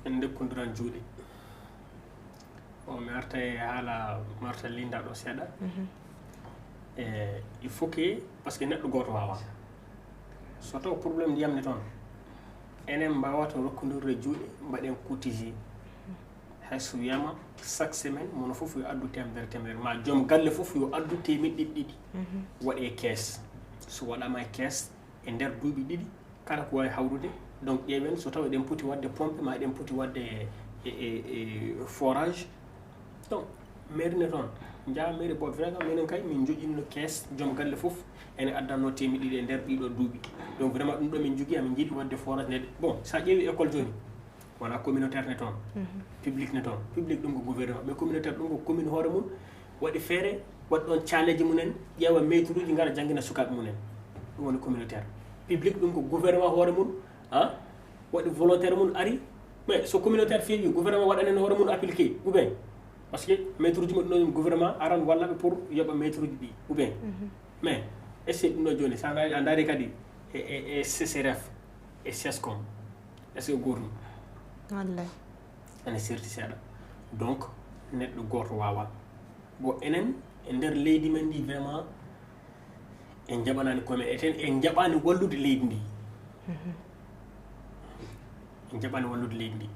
en ndekkondiran juuɗe. Bon, mi arta e haala Marta Linda ɗo seeɗa. Mhm. E, il faut que, parce que neɗɗo gooto waawaa. So taw problème ndiyam ne toon, enen mbaawata rokkondirde juuɗe, mbaɗen cotiser. Hay so wiyaama chaque semaine, mono fof yo addu teemedere teemedere, ma joom galle fof yo addu teemeɗɗe ɗiɗi ɗiɗi. Mhm. Waɗe kees. So waɗaama e kees, e nder duuɓi ɗiɗi, kala ko waawi hawrude, donc, ƴeewen so tawi eɗen poti waɗde pompe, ma eɗen poti waɗde e, e, e forage. Donc, mairie ne toon, njaha mairie, bon, vraiment, minen kay, min njoƴinno kees, joom galle fof ene addanno teemeɗɗe ɗiɗi e nder ɗiɗo duuɓi. Donc, vraiment, ɗum ɗo min njogii, amin njiɗi waɗde forage ne. Bon, so a ƴeewi école jooni, wona communautaire ne toon, mhm, public ne toon. Public ɗum ko gouvernement, mais communautaire ɗum ko commune hoore mum, waɗi feere, waɗi ɗoon caaleeji mum en, ƴeewa maître uji, ngara janngina sukaaɓe mum en. Ɗum woni communautaire. Public ɗum ko gouvernement hoore mum, ah, waɗi volontaire mum ari. Mais so communautaire feewi, gouvernement waɗanen hoore mum appliqué, ou bien? Parce que maître uji mumen ɗum gouvernement aran walla ɓe pour yoɓa maître uji ɗi, ou bien? Mhm. Mais est-ce que ɗum ɗo jooni, so a ndaari, a ndaari kadi e, e, e C C R F, e sescom, est-ce que gootum? Wallay. Ene serti seeɗa. Donc, neɗɗo gooto waawaa. Bon, enen, e nder leydi men ndi, vraiment, en njaɓanaani koye men, eten, en njaɓaani wallude leydi ndi. Mhm. En njaɓaani wallude leydi ndi.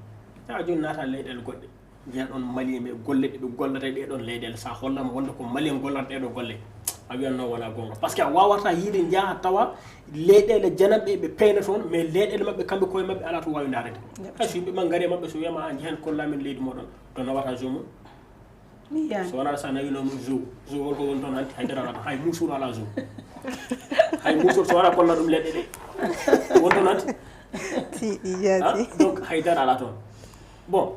Taa jooni naata leyɗeele goɗɗe. Njiya ɗon Malien ɓe golle ɗe ɓe gollata e ɗee ɗon leyɗeele. So a hollaama wonde ko Malien gollata ɗee ɗoo golle, a wiyan non wonaa goonga. Parce que a waawataa yiide njaha tawa leyɗeele jananɓe ɓe peyna toon, mais leyɗeele maɓɓe kamɓe koye maɓɓe alaa to waawi ndaarede. Yep. Hay so yimɓe ma ngari e maɓɓe, so wiyama a njahan kolla min leydi moɗon, to nawata joomum? Mi yiyaani. So wonaa so a nawino mum zoo, zoo holko woni toon hanti? Hay dara alaa toon. Hay muusuuru alaa zoo. Hay muusuuru so wonaa kolla ɗum leɗɗe ɗe. Won toon hanti? Tiiɗi jaati. Ah, donc hay dara alaa toon. Bon,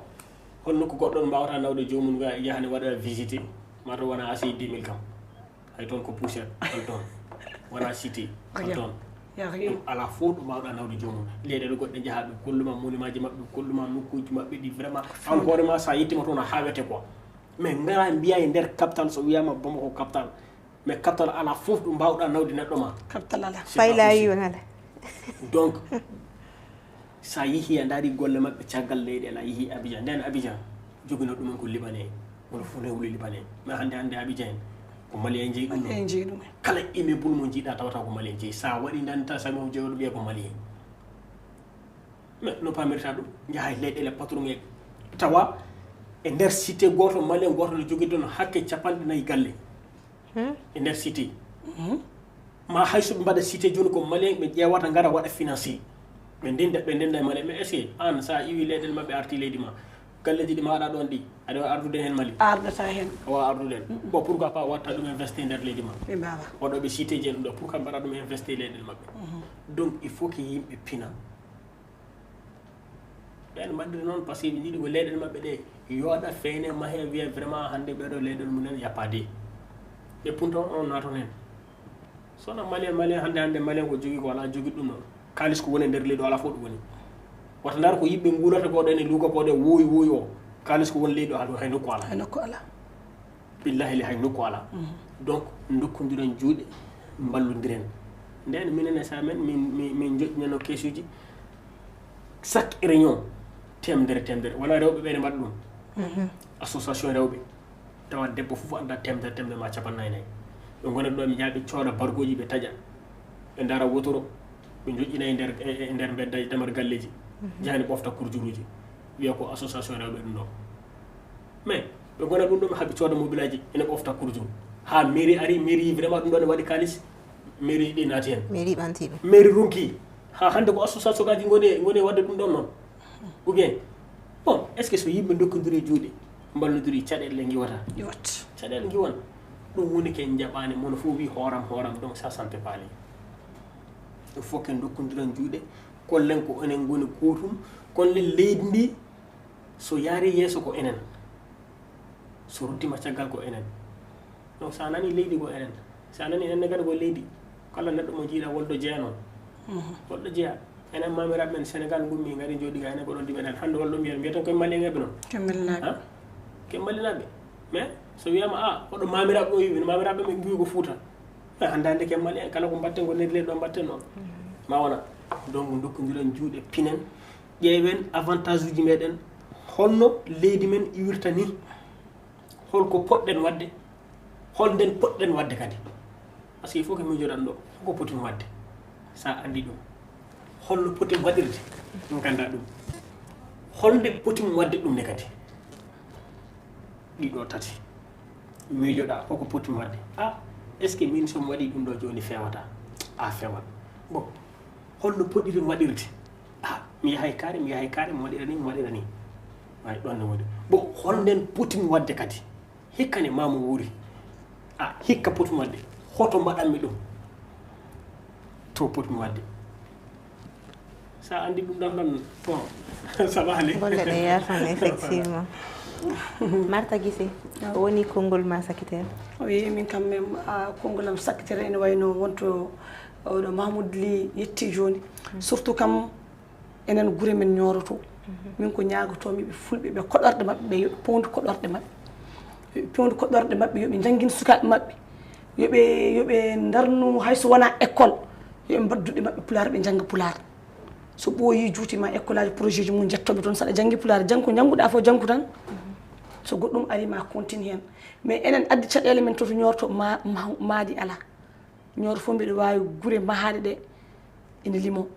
hol nokku goɗɗo ɗo mbaawata nawde joomum nga yahani waɗa visité, ma to wona A C I dix mille kam. Hay toon ko poussière, hay toon. Wona cité, hay toon. Ɗum alaa fof ɗo mbaawɗa nawde joomum. Leyɗeele goɗɗe njaha ɓe kolluma monumentji maɓɓe, ɓe kolluma nokkuuji maɓɓe ɗi vraiment, an hoore ma so a yettima toon a hawete quoi. Mais ngara mbiya e nder capital, so wiyama Bamako capital, mais capital alaa fof ɗo mbaawɗa nawde neɗɗo ma. Capital alaa. C'est pas possible. Fay laawi wonala. Donc, so a yehi a ndaari golle maɓɓe caggal leyɗeele, a yehi Abidjan. Nden Abidjan jogino ɗumen ko Libanais, wala fof rewɓe Libanais. Mais hannde, hannde Abidjan en ko Malien jeyi ɗum. Malien jeyi ɗum. Kala immeuble mo njiiɗa tawata ko Malien jeyi. So a waɗi nden tan, so a mo jeyoɗo ɓiya ko Malien. Mais no pamirta ɗum? Njaha e leyɗeele patron e tawa e nder cité gooto, Malien gooto no jogii ɗon hakke capanɗe nayi galle. Hmm? E nder cité. Mhm. Ma hay so ɓe mbaɗa cité jooni ko Malien ɓe ƴeewata ngara waɗa financé. Ɓe ndenda, ɓe ndenda e Malien. Mais est-ce que an so a iwi leyɗeele maɓɓe arti leydi ma, galleeji ɗi mbaɗa ɗon ɗi, aɗa wawi ardude heen Mali? Ardata heen. A wawa ardude heen. Mm-mm. Bon, pourquoi pas watta ɗum investir nder leydi ma? Ɓe mbawa. Waɗoɓe cité ji en ɗo, pourquoi mbaɗa ɗum investir leyɗeele maɓɓe? Mhm. Donc, il faut que yimɓe pina. Ɓen mbaɗiri noon, parce que ɓe njiɗi ko leyɗeele maɓɓe ɗe yooɗa, feeñe, mahe, wiya vraiment hannde ɓeɗo leyɗeele mum en yappa de. Ɓe punta on, on naaton heen. So wona Malien, Malien hannde, hannde Malien ko jogii ko alaa jogii ɗum ɗon. Kaalis ko woni e nder leydi o alaa fof ɗum woni. Wata ndaar ko yimɓe nguurata ko ɗen e luuka ko ɗe wooyi wooyi o. Kaalis ko woni leydi o alaa ɗum hay nokku alaa. Hay nokku alaa. Billahi le hay nokku alaa. Donc ndokkondiren juuɗe, mballondiren. Nden minen e sa men min min joƴƴinano keesuji. Chaque réunion temedere temedere wona rewɓe ɓe ne mbaɗa ɗum. Association rewɓe. Tawa debbo fof annda temedere temedere ma capannayi nayi. Ɓe ngona ɗo ɓe njaha ɓe cooda bargooji ɓe taƴa. Ɓe ndaara wotoro ɓe joƴƴina e nder e nder mbedda e damar galleji. Jahani ɓofta kurjuruji. Wiya ko association rewɓe ɗum ɗo. Mais ɓe ngona ɗum ɗo ɓe haɓi cooda mobilaji ene ɓofta kurjuru. Ha mairie ari, mairie yi vraiment ɗum ɗo ne waɗi kalis. Mairie ɗi naati hen. Mairie ɓanti ɓe. Mairie ronki. Ha hande ko association ngaji ngoni ngoni wadde ɗum ɗon noon. Ou bien bon, est ce que so yimɓe dokkondiri juuɗe mballodiri caɗele ngiwata? Iwat. Caɗele ngiwan. Ɗum woni ke jaɓani mono fof wi hooram hooram, donc ça ça ne fait pas. Il faut que dokkondiren juuɗe, kollen ko enen ngoni kootum, kollen leydi ndi so yaari yeeso ko enen, so ruttima caggal ko enen. Donc sa nani leydi ko enen, sa nani enen kadi ko leydi. Kala neɗɗo mo jiiɗa wolɗo jeeya noon. Wolɗo jeeya. Enen mamiraaɓe men Sénégal ngummi ngari jooɗi ga enen ko ɗon dimeɗen hannde wolɗo mbiyen mbiyeten koye Malien ngaɓe noon. Kembelinaaɓe. Ke Malinaɓe. Mais so wiyama a oɗo mamiraaɓe o yiwi mamiraaɓe men ngiwi ko Fuuta. Hannde hannde ke Malien kala ko mbatten ko nder leydi ɗo mbatten noon. Ma wona. Donc dokkondiren juuɗe pinen. Ƴeewen avantage uji meɗen, holno leydi men iwirta ni, holko poɗɗen waɗde, hol nden poɗɗen waɗde kadi. Parce que il faut que miijoɗen ɗo hoko potin waɗde. Sa andi ɗum, holno potin waɗirde, ɗum ganda ɗum. Holnde potin waɗde ɗum ne kadi. Ɗiɗo tati miijoɗa hoko potin waɗde. A est ce que min somi waɗi ɗum ɗo joni fewata? A fewat. Bon, holno poɗɗirin waɗirde? A mi yahay kaare mi yahay kaare mi waɗira ni mi waɗira ni. Way ɗon ne woni. Bon, holnden potin waɗde kadi? Hikka ne mamu wuuri. A hikka potin waɗde? Hoto mbaɗanmi ɗum? To potin waɗde? Sa andi ɗum ɗon ɗon. Bon. Sabali. Golle ɗe yatano effectivement. Marta Gise, o woni konngol ma sakkitere? Oui, min kam même konngol am sakkitere ene wayno wonto oɗo Mahmoud Li yetti joni. Surtout kam enen gure men ñooroto. Min ko ñaagotomi ɓe fulɓe ɓe koɗorɗe maɓɓe ɓe yoɓe pondu koɗorɗe maɓɓe. Yoɓe pondu koɗorɗe maɓɓe yoɓe janngin sukaaɓe maɓɓe. Yoɓe yoɓe ndarnu hayso wona école. Yoɓe mbadduɗe maɓɓe pulaar ɓe njannga pulaar. So ɓooyi juuti ma école aji projet ji mum jettoɓe toon saɗa janngi pulaar janngu jannguɗa fof janngu tan. So goɗɗum ari ma continue heen. Mais enen addi caɗeele men toto ñoorto ma maadi alaa. Ñooro fof mbiɗa waawi gure mahaaɗe ɗe ene limo.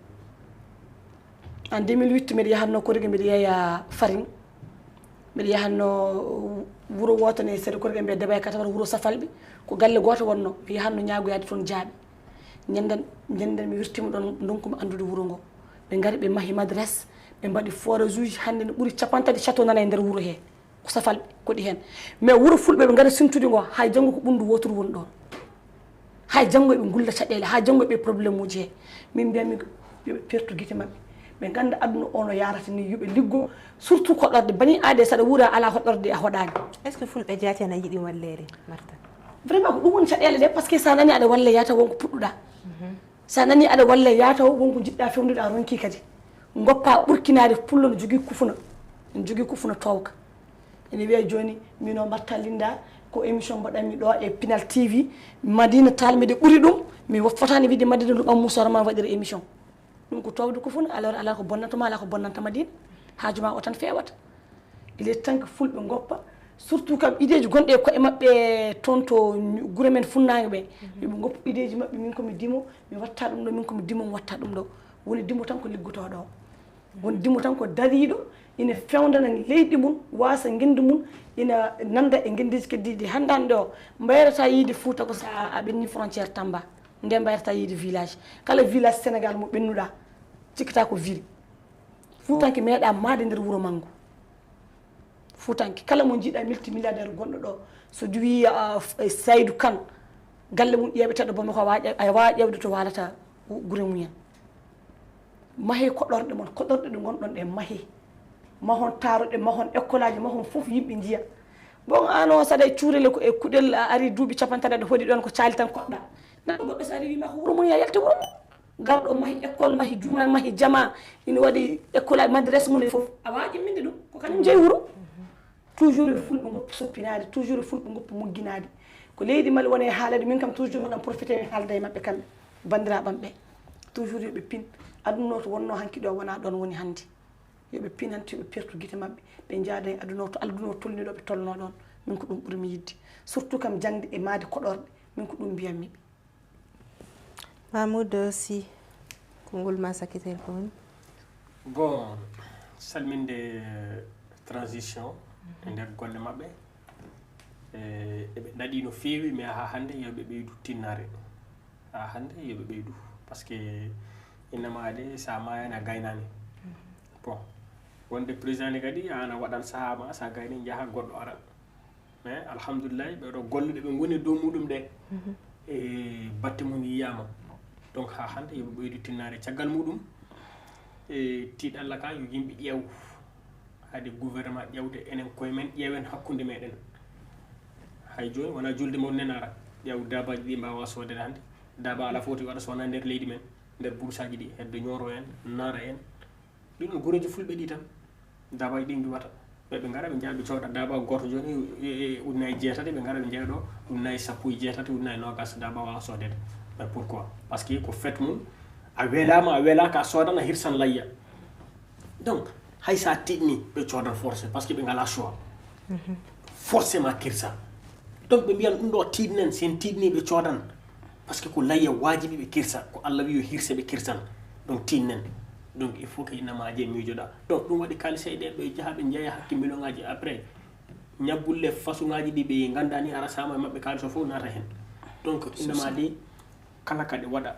En deux mille huit mbiɗa yahatno korige mbiɗa yeeya farin. Mbiɗa yahatno wuro wooto ne seeɗa korige mbiya debay kata wata wuro safalɓe. Ko galle gooto wonno mi yahatno ñaagoyaade toon jaaɓe. Ñanden ñanden mi wirtima ɗon ndonkumi anndude wuro ngo. Ɓe ngari ɓe mahi madras ɓe mbaɗi forage uji hannde no ɓuri capantati château nana e nder wuro he. Ko safalɓe koɗi heen. Mais wuro fulɓe ɓe ngara sintude ngo hay janngo ko ɓunndu wooturu woni ɗoon. Hay janngo eɓe ngulla caɗeele hay janngo eɓe problème uji he. Min mbiyami yoɓe pertu gite maɓɓe. Ɓe ngannda aduna o no yarata ni yoɓe liggo. Surtout koɗorɗe bani aade saɗa wuura ala hoɗorde a hoɗaani. Est ce que fulɓe jaati ana yiɗi walleede marta? Vraiment ko ɗum woni caɗeele ɗe parce que sa nani aɗa walle yata wonko puɗɗuɗa. Sa nani aɗa walle yata wonko jiɗɗa fewnude a ronki kadi. Goppa ɓurkinaade pullo no jogii kufuna. No jogii kufuna towka. Ene wiya jooni mino mbatta linda ko émission mbaɗanmi ɗo e pinal tv. Madina tal miɗe ɓuri ɗum. Mi fotaani wiide madina luɓam musoro ma waɗira émission. Ɗum ko towde ko fof alors alaa ko bonnanta ma alaa ko bonnanta ma diin. Haaju ma o tan feewata. Il est temps que fulɓe ngoppa surtout kam ideeji gonɗe e koye maɓɓe toon to gure men funnaange ɓe. Yoɓe ngoppu ideeji maɓɓe min komi dimo mi watta ɗum ɗo min komi dimo mi watta ɗum ɗo. Woni dimo tan ko liggotooɗo o. Woni dimo tan ko dariiɗo ina fewndana leydi mum wasa ngenndi mum. Ina nanda e ngenndiiji keddiiɗi hannde hannde o mbayrata yiide fuuta ko sa a ɓenni frontiére tamba. Nde mbayrata yiide village kala village sénégal mo ɓennuɗa cikkata ko ville. Fuutanke meeɗa maade nder wuro manngo. Fuutanke kala mo jiiɗa multimilliardaire gonɗo ɗo so diwi saydou kan galle mum ƴeeɓeteɗo bomo ko a wawa ƴeewde to waalata gure mumen. Mahe koɗorɗe mon koɗorɗe ɗe gonɗon ɗe mahe. Mahon taroɗe mahon école aji mahon fof yimɓe njiya. Bon an o saɗa e cuurele ko e kuɗel a ari duuɓi capantati aɗa hoɗi ɗon ko caali tan koɗɗa. Neɗɗo goɗɗo so ari wima ko wuro mum ya yalti wuro mum. Garɗo mahi école, mahi juma, mahi jama, ina waɗi école aji, madrasa mum e fof. A wawa ƴemminde ɗum, ko kañum jeyi wuro. Toujours e fulɓe ngoppi soppinaade, toujours e fulɓe ngoppi mogginaade. Ko leydi Mali woni e haalade, min kam toujours mbiɗan profité mi haalda e maɓɓe kamɓe, banndiraaɓe am ɓe. Toujours yo ɓe pin. Aduna o to wonno hanki ɗo wona ɗon woni hannde. Yo ɓe pin hannde, yo ɓe pertu gite maɓɓe, ɓe njaada e aduna o to aduna o tolni ɗo ɓe tolno ɗon. Min ko ɗum ɓuri mi yidde. Surtout kam jaŋde e maade koɗorɗe, min ko ɗum mbiyanmi ɓe. Mamoudou Sy, konngol ma sakkitel ko woni? Bon, salminde transition e nder golle maɓɓe. Eɓe ndaɗi no feewi, mais haa hannde yo ɓe ɓeydu tinnaare. Haa hannde yo ɓe ɓeydu, parce que innama de, sa mayani a gaynani. Bon, wonde président ne kadi an a waɗan sahaa ma, sa gayni jaha goɗɗo ara. Mais alhamdulillahi, ɓeɗo golle ɗe ɓe ngoni e dow muɗum ɗe, e batte mum yiyama. Donc haa hannde yo ɓe ɓeydu tinnaare. Caggal muɗum, e tiiɗalla ka yo yimɓe ƴeew, haade gouvernement ƴeewde, enen koye men ƴeewen hakkunde meɗen. Hay joni wona julde mawɗo nen ara, ƴeew dabaji ɗi mbawa soodede hannde. Daba ala foti waɗa so wona nder leydi men, nder boursaji ɗi, hedde ñooro en, nara en. Ɗin on gureji fulɓe ɗi tan. Dabaji ɗi mbiwata, ɓe ɓe ngara ɓe njeya ɓe cooda daba goto joni, e, e, ujunnaji jeetati, ɓe ngara ɓe njeya ɗo ujunnaji sappo e jeetati, ujunnaji nogas, daba wawa soodede. Mais pourquoi? Parce que ko fête mum, a welama a welaka, a soodan, a hirsan layya. Donc hay sa tiɗni, ɓe coodan forcé, parce que ɓe ngala choix. Forcément kirsa. Donc ɓe mbiyan ɗum ɗo tiɗnen, sen tiɗni ɓe coodan. Parce que ko layya wajibi ɓe kirsa, ko Allah wi yo hirse ɓe kirsan. Donc tiɗnen. Donc il faut que innama je miijoɗa. Donc ɗum waɗi kaalisi e ɗe ɓe jaha ɓe jeeya hakke million ngaji, après ñabbulle, façon ngaji ɗi ɓe gandani ara sama e maɓɓe, kaalisi o fof naata hen. Donc innama de, kala kaɗe waɗa,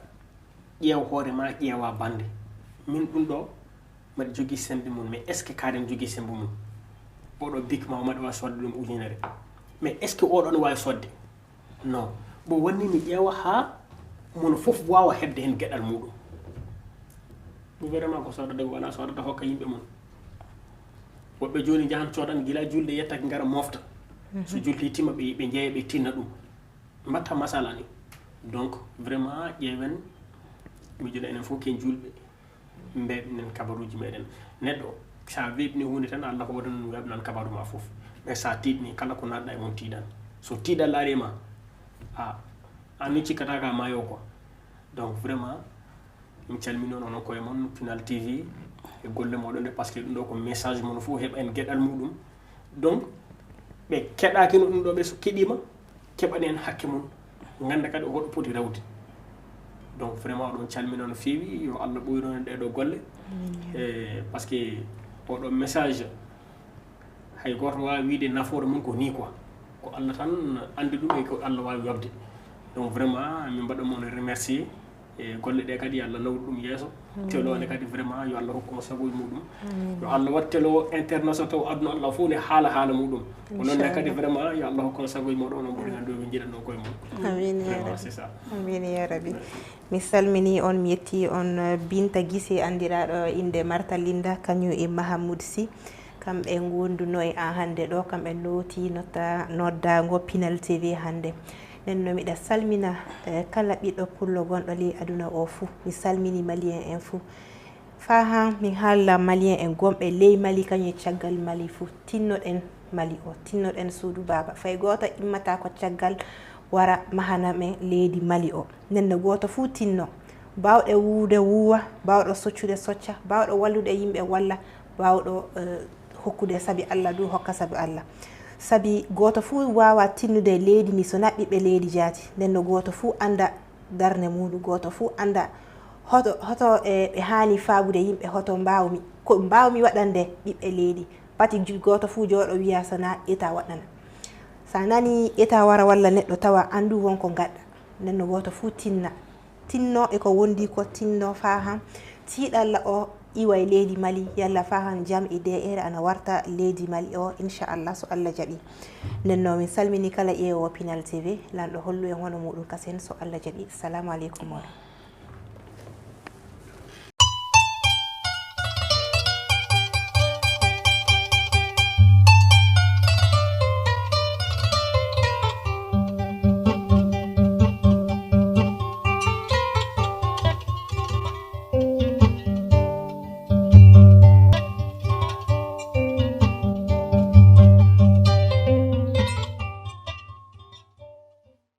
ƴeew hoore ma, ƴeewa bande. Min ɗum ɗo mbaɗa jogui sembe mum, mais est ce que kaɗen jogui sembe mum? Oɗo bik ma o mbaɗa wawi sodde ɗum ujunere, mais est ce que oɗo ne wawi sodde? Non. Bon, wonni mi ƴeewa ha mono fof wawa hebde hen geɗal muɗum. Gouvernement ko sodata, wona sodata hokka yimɓe mum. Woɓɓe joni jahan codan gila julde yettaki, gara mofta. So julde tima ɓe ɓe jeeya ɓe tinna ɗum, mbatta masala ni. Donc vraiment ƴeewen, mijoɗa enen fof ken julɓe, mbeɓnen kabaruji meɗen. Neɗɗo sa weɓni hunde tan, Allah ko waɗan weɓnan kabaru ma fof. Mais sa tiɗni, kala ko naɗɗa e mum tiɗan. So tiɗal ari ma, a anni cikkata ka mayo quoi. Donc vraiment min calmini on onon koye mon Pinal T V e golle moɗon ɗe, parce que ɗum ɗo ko message mon fof heɓa en geɗal muɗum. Donc ɓe keɗaki no ɗum ɗo, ɓe so keɗima keɓani en hakke mum, ganda kadi hoɗo poti rewde. Donc vraiment oɗon calmina no feewi, yo Allah ɓoyno en ɗeɗo golle. E parce que oɗo message hay goto wawa wiide nafoore mum ko ni quoi, ko Allah tan andi ɗum e ko Allah wawi wabde. Donc vraiment min mbaɗa mon remercier e golle ɗe kadi yo Allah nawru ɗum yeeso. Télé o ne kadi vraiment yo Allah hokku mo sagoji muɗum. Yo Allah wat télé o international taw aduna Allah fof ne haala haala muɗum. Ko noon ne kadi vraiment yo Allah hokku mo sagoji moɗon, onon ɓuri hande min jiɗanno koye mum. Amin ya Vraiment rabbi. C'est ça. Amin ya rabbi. Mi salmini on, mi yetti on. Binta Gise, andiraɗo inde Marta Linda, kañum e Mahamoud Sy, kamɓe gonduno e an hande ɗo, kamɓe noti notta noddago Pinal T V hande. Nden no miɗa salmina eh, kala ɓiɗɗo pullo gonɗo ley aduna o fuu. Mi salmini Malien en fuu. Faa haa min haala Malien en gonɓe ley Mali, kañum e caggal Mali fuu. Tinnoɗen Mali o, tinnoɗen suudu baaba. Fay gooto immata ko caggal wara mahana men leydi Mali o. Nden no gooto fuu tinno. Baawɗo wuude wuuwa, baawɗo soccude socca, baawɗo wallude yimɓe walla, baawɗo eh, hokkude sabi Allah du hokka sabi Allah. Sabi gooto fuu waawa tinnude leydi ndi so na ɓiɓɓe leydi jaati. Nden no gooto fuu annda darnde muuɗum, gooto fuu annda hoto, hoto e ɓe haani faabude yimɓe, hoto mbaawmi, ko mbaawmi waɗande ɓiɓɓe leydi. Pati ju- gooto fuu jooɗo wiya so na Etat waɗana. So a nani Etat wara walla neɗɗo tawa anndu won ko ngaɗɗa. Nden no gooto fuu tinna. Tinno e ko wondi ko, tinno faa han tiiɗalla o iwa e leydi Mali, yalla faa han jam e de'ere ana warta leydi Mali o, inchallah, so Allah jaɓi. Nden no min salmini kala ƴeewowo Pinal T V, lanɗo hollu en hono muɗum kasen so Allah jaɓi. Salamu aleykum wa rahmatullahi.